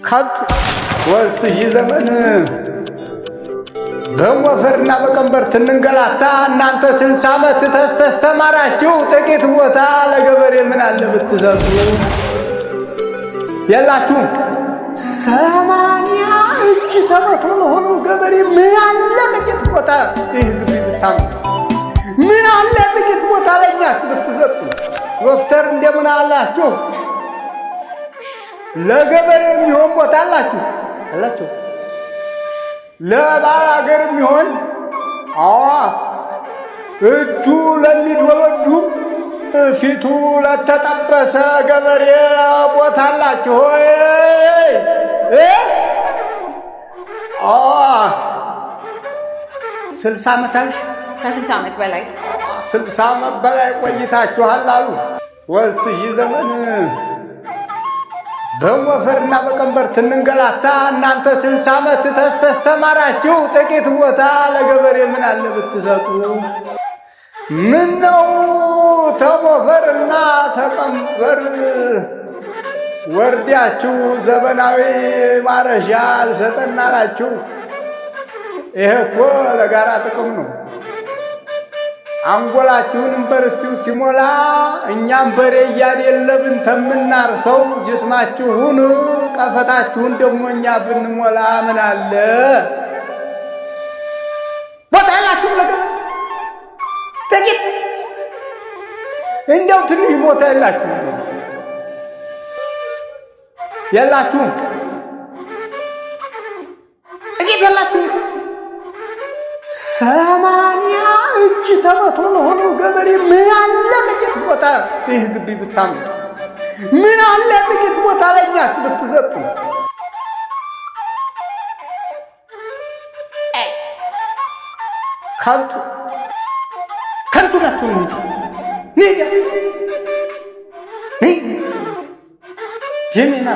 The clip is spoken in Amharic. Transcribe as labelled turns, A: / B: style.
A: ከንቱ 3000 ዘመን በወፈርና በቀንበር ትንንገላታ እናንተ 60 ዓመት ተስተማራችሁ። ጥቂት ቦታ ለገበሬ ምን አለ ብትሰጡ? የላችሁም። 80 እጅ ተመቶ ለሆነው ገበሬ ምን አለ ጥቂት ቦታ ይህ ግቢ ብታምጡ? ምን አለ ጥቂት ቦታ ለእኛስ ብትሰጡ? ዶክተር እንደምን አላችሁ? ለገበሬ የሚሆን ቦታ አላችሁ አላችሁ? ለባል ሀገር የሚሆን፣ አዋ፣ እጁ ለሚዶለዱ ፊቱ ለተጠበሰ ገበሬ ቦታ አላችሁ ወይ? አዋ፣ 60 ዓመት አልሽ?
B: ከ60 ዓመት በላይ።
A: 60 ዓመት በላይ ቆይታችኋል አሉ። 3000 ዘመን በወፈርና በቀንበር ትንንገላታ እናንተ 60 ዓመት ተስተማራችሁ። ጥቂት ቦታ ለገበሬ ምን አለ ብትሰጡ? ምን ነው ተሞፈርና ተቀንበር ወርዳችሁ ዘመናዊ ማረሻ አልሰጠን አላችሁ? ይሄ እኮ ለጋራ ጥቅም ነው። አንጎላችሁን ዩኒቨርሲቲው ሲሞላ እኛም በሬ እያደለብን ተምናርሰው ጅስማችሁን ቀፈታችሁን ደግሞ እኛ ብንሞላ ምን አለ? ቦታ ያላችሁም ነገር ጥቂት እንዲያው ትንሽ ቦታ የላችሁ የላችሁም፣ ጥቂት የላችሁም። 80 እጅ ተመቶ ለሆነው ገበሬ ምን አለ ጥቂት ቦታ ይህ ግቢ ብታምጡ? ምን አለ ጥቂት ቦታ ለእኛስ ብትሰጡ? ከንቱ ከንቱ ናቸው። እንሂድ ጂሚና።